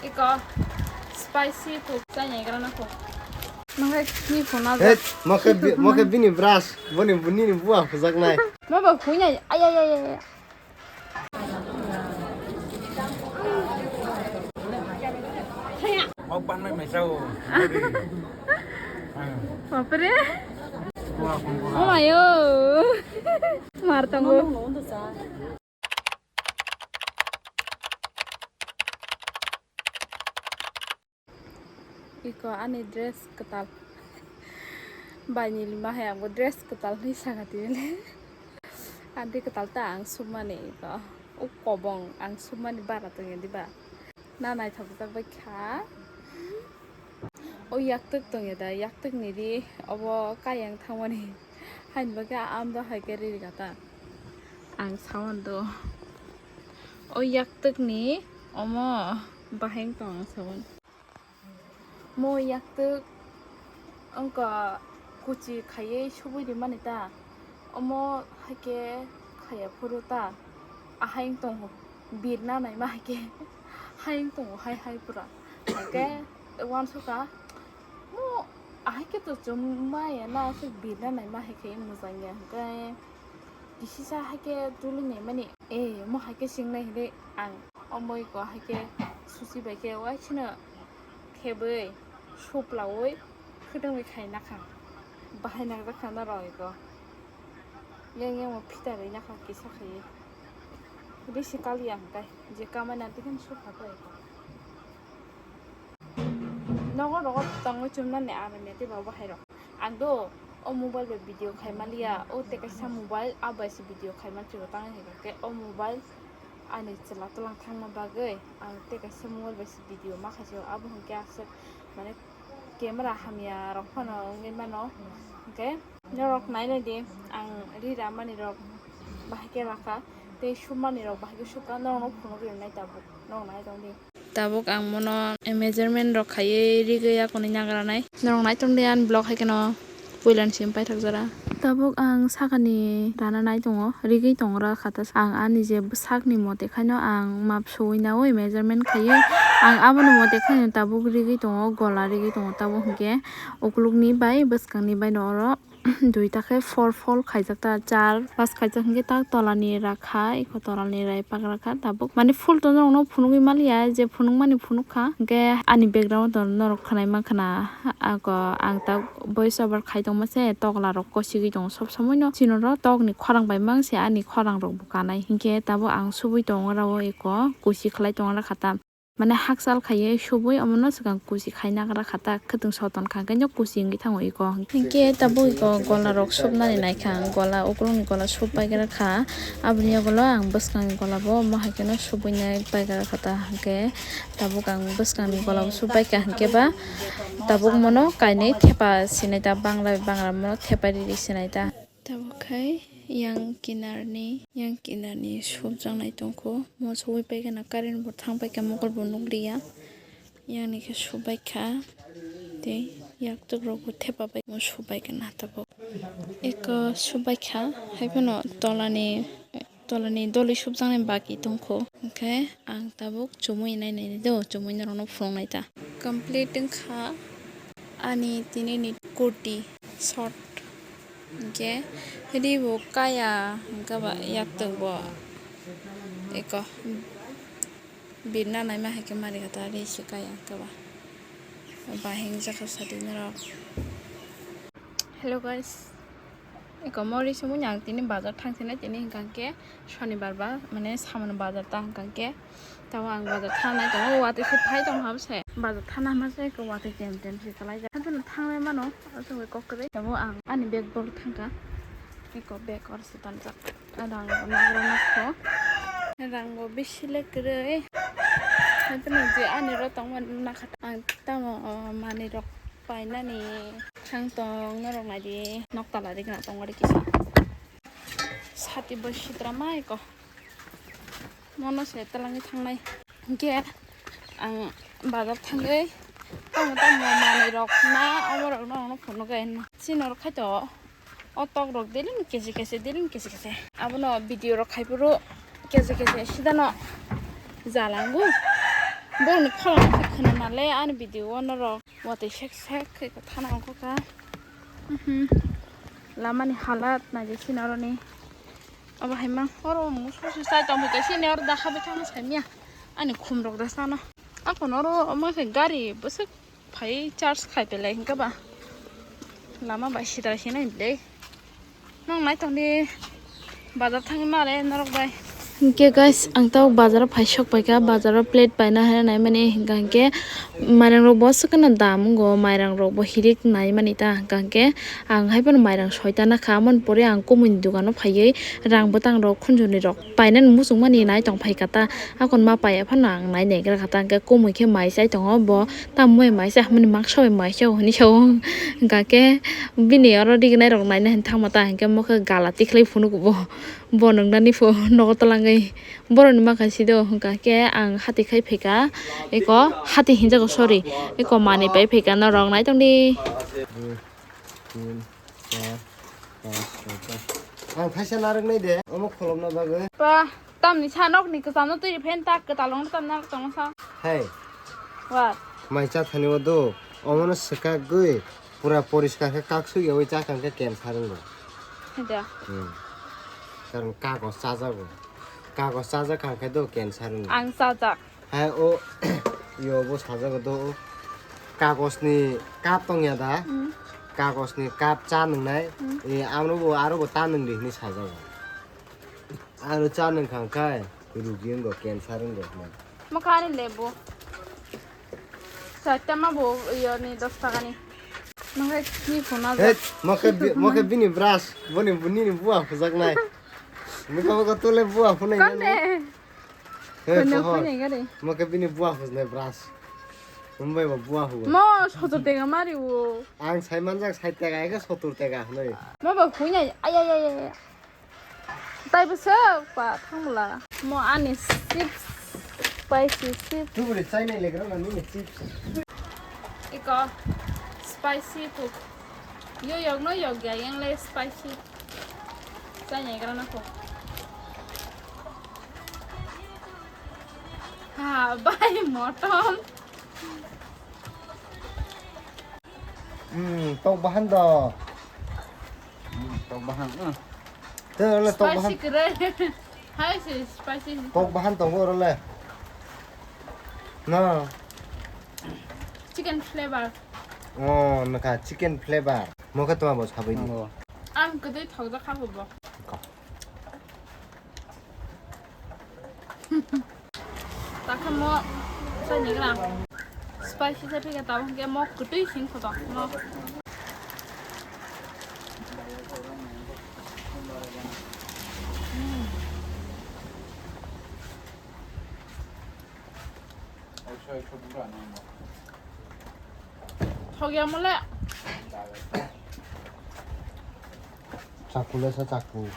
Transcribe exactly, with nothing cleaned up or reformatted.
Iko spicy tuk chai nai grana ko. Nang hai ni phone na. Hey, mo khe bi-, mo khe bini brush, boni bunini bua phujaknai. Ma ba khuinai. Ay, ay, ay, ay. Mukbang nai mai sao. Bapre. Wah, kung kung. Oh, ayo. Mar tanggo. Iko ani dress kwtal. Bai ni lima hai ang bo dress kwtal hinwi saka tini le. Adi kwtal ta ang sumani iko. O kobong ang sumani bara tongya diba. Na naithok jak bai kha. O yaktwk tongya da, yaktwk ni ri obo kayang thangmani. Haini bagwi ang do hai khe ri rwkha ta. Ang sawan do. O yaktwk ni omo bahai wng tong ang sawan. Mo yaktwk wngkha kuchi khaiwi subui rimani ta. Omo haikhe khaiya phuru ta. Ahai wng tongo birna naima haikhe. Hai wng tongo hai hai pura. Haikhe uansukha. Mo ahaikhe to chum maya na aswk birna naima haikhe mujangya hwnkhe. Kisisa haikhe tuli naimani. Eh, mo haikhe singnai hinwi ang. Omo iko haikhe susi bai khe waisino khebwi suplawi khwtwngwi khai nakha. Bahai nangjak kha norok iko. Yang yang mo phita rwi nakha kisa khaiwi. Bisi kaliya hwnkhe je kamai nang tei khe supha khe iko. Nogo rogo tongwi chumnani aram ya tei bo bahai rok. Ang do o mobile bai video khai maliya, o tei kaisa mobile, a bai se video khai man chwlo tang hai khe o mobile ani chwla twlang thangma bagwi ang tei kaisa mobile bai se video ma khai se abo hwnkhe aswk mane camera hamya rok phano wngwi mano. Hwnkhe norok nai nai di ang ri ramani rok bahai khe rakha tei sumani rok bahai khe sukha norok no phunugwi nai tabuk norok nai tong di. Tabuk ang mono measurement rok khaiwi rigwi yakuni nagranai. Norok naitok di ani vlog hai kheno puilani simi paithak jora. Tabuk ang sakani rana nai tongo, rigwi tongra kha ta. Ang ani je bwsakni mote khaino ang map suwi naui measurement khaiwi ang aboni mote khaino tabuk rigwi tongo, gola rigwi tongo. Tabuk hinkhe ukulukni bai bwskangni baino oro duita khe four fold khaijak ta, char pas khaijak hinkhe ta tolani rakha, eko tolani rai pagra kha tabuk. Mane full to norokno phunugwi maliya, je phunukmani phunukha. Hinkhe ani background to norok khwnai mankha na, ako ang ta voice over khai tongma se tokla rok kosigwi tongo sob somoi no. Chini oro tokni khorang bai mang se ani khorang rok bo kanai. Hinkhe tabuk ang subui tongo oro o eko kusi khlai tongo kha ta. Mane hakchal khaiwi subui omono swkang kuchi khai nagra kha ta, khwtwng soton kha, hwnkhe kuchi wngwi thango iko. Hinkhe tabuk iko gola rok subnani naikha ang, gola ukulukni gola sub paigra kha, aboni yagulo ang bwskangni gola bo omo hai kheno subui nai paigra kha ta, hinkhe tabuk ang bwskangni gola bo sub paikha, hinkhe ba tabuk mono kainwi thepa sinai ta, bangla bai bangra mono thepa riri sinai ta. Tabuk khai yang kinarni, yang kinarni subjaknai tongkho. Mo subui paikha na current bo thang paikha, mokol bo nukliya. Yang ni khe subaikha tei yaktuk rok bo thepa bai mo subaikha na tabuk. Eko subaikha, haiphano tolani, tolani doli subjaknai baki tongkho. Hwnkhe ang tabuk chumui nainai do, chumui norokno phunuknai ta. Complete wngkha ani tini ni kurti short. Hwnkhe ri bo kaya, hwnkhe ba yaktuk bo eko birna naima hai khe mari kha ta ri se kaya hwnkhe ba. Ba hingjak kha sadi norok. Hello guys, eko mori sumui ang tini bazar thang sinai tini hwnkha khe. Sonibar ba, mane samano bazar ta hwnkha khe. Tamo ang bazar thangnai tongo, watwi se phai tong hap se. Bazar thana hama se ko watwi tem tem se kalai jak. Haphano thangnai mano, asugwi kok kwrwi. Tamo ang ani bag bol thangkha. Eko bag or se tanjak. Rang bo nagra nakho. Rang bo bisi le kwrwi. Haphano je ani ro tongma nakha. Ang tamo manwi rok painani thang tong norok naidi. Nok tala di gana tong ori kisa. Sati bo sitra mai ko. Mono se twlangwi thangnai. Hwnkhe ang bazar thangwi tamo tamo manwi rok na omo rok no phunuk gai hinma. Chini rok khai to o tok rok daily ni kesi kesi, daily ni kesi kesi. Abono video rok khai phuru kesi kesi sidano jalango. Borokni khorang se khna nale ani video o norok watwi sek sek khe thana ongkha kha. Mhm. Lamani halat naidi sini oroni. Abo hai ma oro musu su chai tong kha sini oro da habai thangma saimya. Ani khum rok da sano. Ako noro omo khe gari bwswk phai charge khai pelai hwnkhe ba. Lama bai sida se nai le. Nang nai tong di bazar thangwi mare norok bai. Hwnkhe guys, ang tabuk bazaro phai sok paikha, bazaro plate paina hwnwi naimani hwnkha hwnkhe mairang rok bo swkano dam wngo, mairang rok bo hirik naimani ta hwnkha hwnkhe ang haiphano mairang soita nakha, amoni pore ang kumui ni dogano phaiwi rang bwtang rok khunjoni rok painani muchungmani nai tong phaikha ta, akon ma paiya phano ang nai naigra kha ta, hwnkhe kumui khe mai chai tongo bo. Tamo bai maisa hwnmani maksa bai maisa hwnwi sao. Hwnkha khe bini oro rignai rok naina hwn thangma ta hwnkhe mo khe gala tikhlai phunuk bo. Bo nwngnani pho nogo twlangwi borokni makha sido hwnkha khe ang hati khai phaikha eko hati hinjago sorry eko manwi pai phaikha norok naitongdi. Tin, char, panch, soi, ta. Ang thaisa narwknai de, omo kholopna bagwi. Pa, tamni sa nokni kwchamno twi phen ta kwtalwng tam narwk tongma sa. Hey. What? Mai cha thani o do, omono swkagwi pura poriskar khe kak sui yawi cha kang khe cancer wngo. Hida. Hmm. Karon kagos chajago. Kagos chajak kang khe do cancer wngo. Ang chajak. Hai o yo bo sajago do o kagosni cup tongya da? Hmm. Kagosni cup cha nwngnai. Hmm. E amo bo aro bo ta nwngdi hwnwi sajago. Aro cha nwngkha khai rugi wngo, cancer wngo hwnwi. Mokha ani lebu. Saita ma bo yo ni dos taka ni. Mokha ni phone. Hey, mokha bi-, mokha bini brush, boni bunini bua phujaknai. Mokha mokha tole bua phunai. Konde? He, Khwno pohor. Khwno gari. Mokhe bini bua hujnai brush. Mumbai bo bua hugo. Mo sotor tega mari o. Ang sai manjak sai tega, eke sotor tega hwnwi. Mo bo khwna, ay, ay, ay, ay. Tai bo sok pa thangla. Mo ani chips, spicy chips. Tubuli chai nai legra na nini chips. Iko spicy food. Yo yok no yok ya, yang le spicy. Chai nai gra na ko. Ha, bai motom. Hmm, tok bahan do. Hmm, tok bahan, hmm. Te ole tok bahan. Spicy kere. Hai se spicy. Tok bahan tongo oro le. No. Chicken flavor. Oh, naka chicken flavor. Mo khe toma bo sabai di. Ang kwtwi thokjak kha bo. Takhe mo chai ni gra. Spicy chai phika tabuk hwnkhe mo kwtwi sing khoto mo. Thokya mole. Chaku le sa chaku.